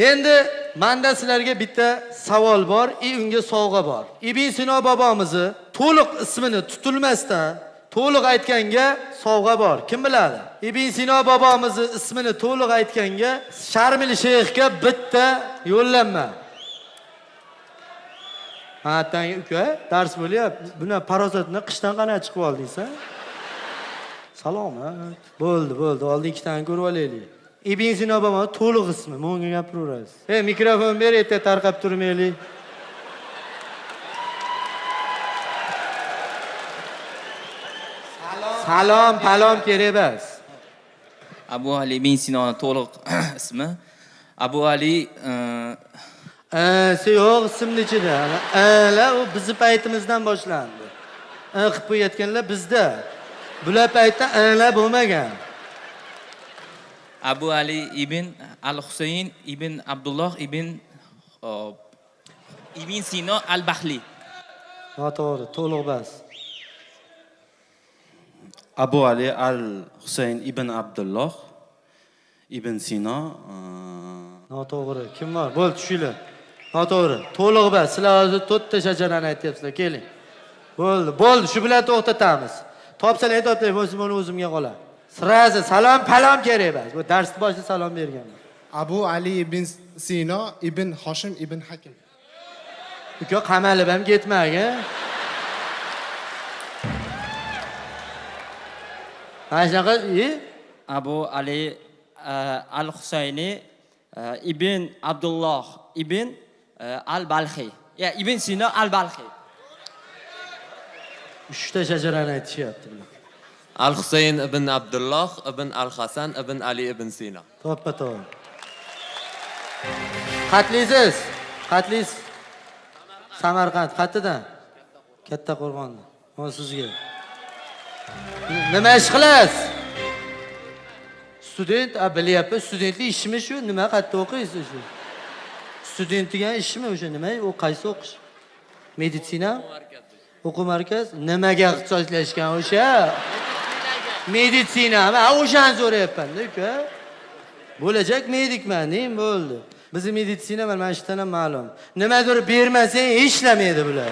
Endi menda sizlarga bitta savol bor, unga sovg'a bor. Ibn Sino bobomizni to'liq ismini tutilmasdan to'liq aytganga sovg'a bor. Kim biladi? Ibn Sino bobomizni ismini to'liq aytganga Sharmil Sheyxga bitta yo'llanma. Ha, tang uka, dars bo'lyapti. Buni parozatni qishdan qanaqa chiqib oldingiz, a? Salomat. Bo'ldi, bo'ldi. Oldin ikkitani ko'rib olaylik. Ibn Sino bobo to'liq ismi, bunga gapiraverasiz. Ey, mikrofon ber, erta tarqab turmaylik. Salom, palom kerak emas. Abu Ali ibn Sinoni to'liq ismi Abu Ali Se yo'q ismni ichida. La u bizni paytimizdan boshlandi. Qilib qo'yayotganlar bizda. Bular paytda la bo'lmagan. Abu Ali ibn Al Husayn ibn Abdulloh ibn hop, ibn Sino al Bahli. Noto'g'ri, to'liq bas. Abu Ali al Husayn ibn Abdulloh ibn Sino Noto'g'ri. Kim bor? Bo'ldi, tushinglar. Noto'g'ri. To'liq bas. Sizlar hozir to'rtta shajarani aytyapsizlar. Keling. Bo'ldi, bo'ldi. Shu bilan to'xtatamiz. Topsalar topsang, bo'lsa buni o'zimga qoladi. Sразу salom palom kerak emas. Bu darsni boshida salom berganman. Abu Ali ibn Sino ibn Hoshim ibn Hakim. Uka qamalib ham ketmagin. Mana shunaqa, Abu Ali Al Husayni ibn Abdulloh ibn Al Balxiy. Ya ibn Sino Al Balxiy. Uchta shajarani aytishyapti bular. Al Husayn ibn Abdulloh ibn Al Hasan ibn Ali ibn Sino. To'ppa to'g'ri. Qatlisiz? Qatlis. Samarqand qayerdan? Katta Qo'rg'ondan. Mana sizga. Nima ish qilasiz? Student, a bilyapti, studentlik ishmi shu? Nima qayerda o'qiysiz shu? Student degan ishmi o'sha nima? U qaysi o'qish? Meditsina? O'quv markaz? Nimaga ixtisoslashgan o'sha? Meditsinami? Ha, o'shani so'rayapman-da, uka. Bo'lajak medikman, neyim bo'ldi. Bizni meditsina mana shu yerdan ham ma'lum. Nimadir bermasang ishlamaydi bular.